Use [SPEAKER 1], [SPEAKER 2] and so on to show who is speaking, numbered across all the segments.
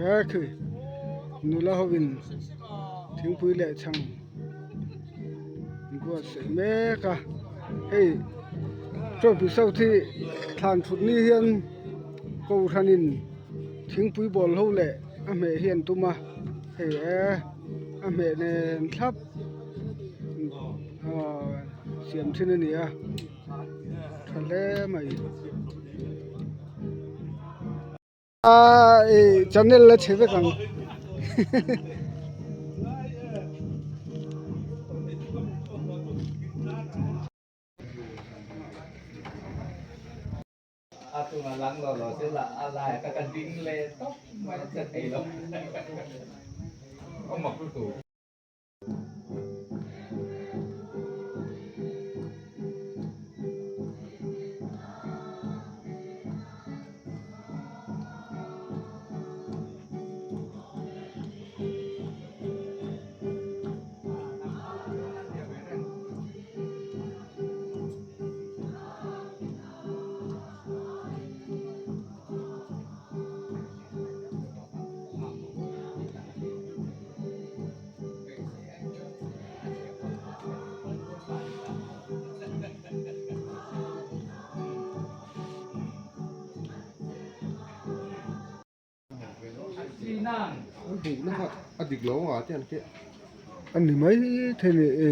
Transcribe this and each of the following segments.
[SPEAKER 1] He khi nula hovin thingpui leh chhang an buatsaih mek a hei trophy south hi thlan thut ni hian kohhranin thingpui bawl ho leh a hmeh hi an tum a hei e a hmeh nen thlap aaa siam thin a ni a tha hle mai. Aaa ih channel la chhe vek ang A ni mai thei ni e.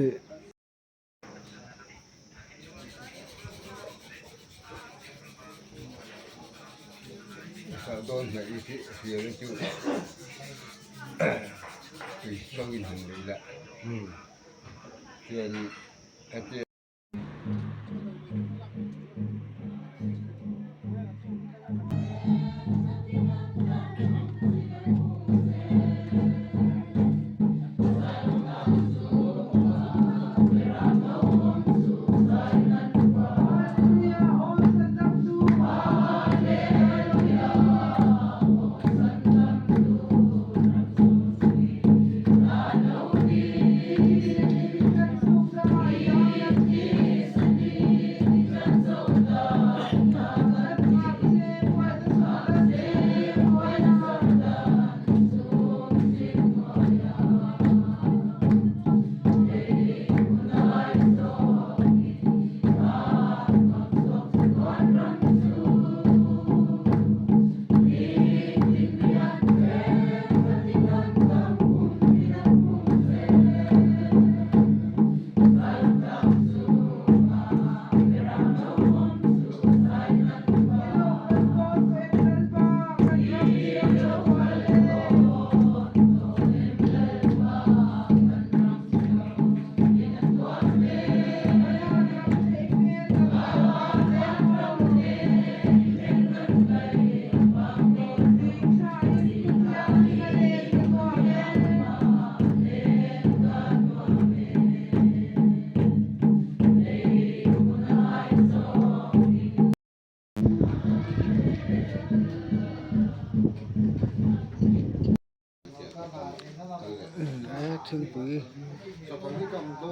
[SPEAKER 1] Thingpui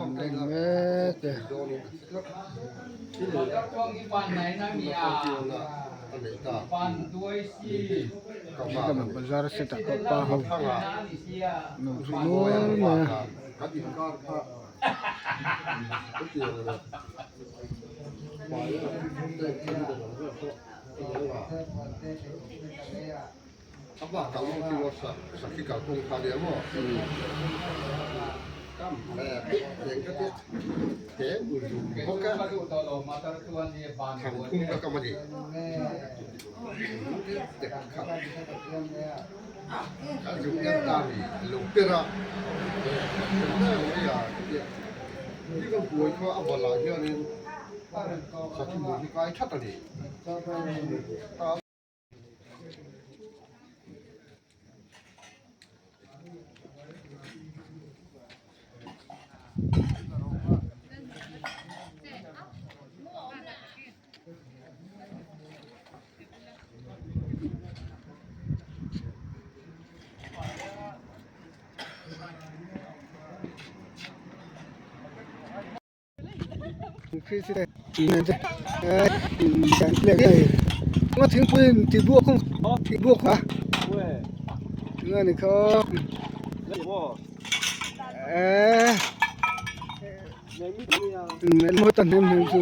[SPEAKER 1] an reng mek e. Bazar set ah pawh pa ho an awm nual mai a. Thingpui in ti buak buak a. Nga ni kha eh mo ta hnem hnem chu.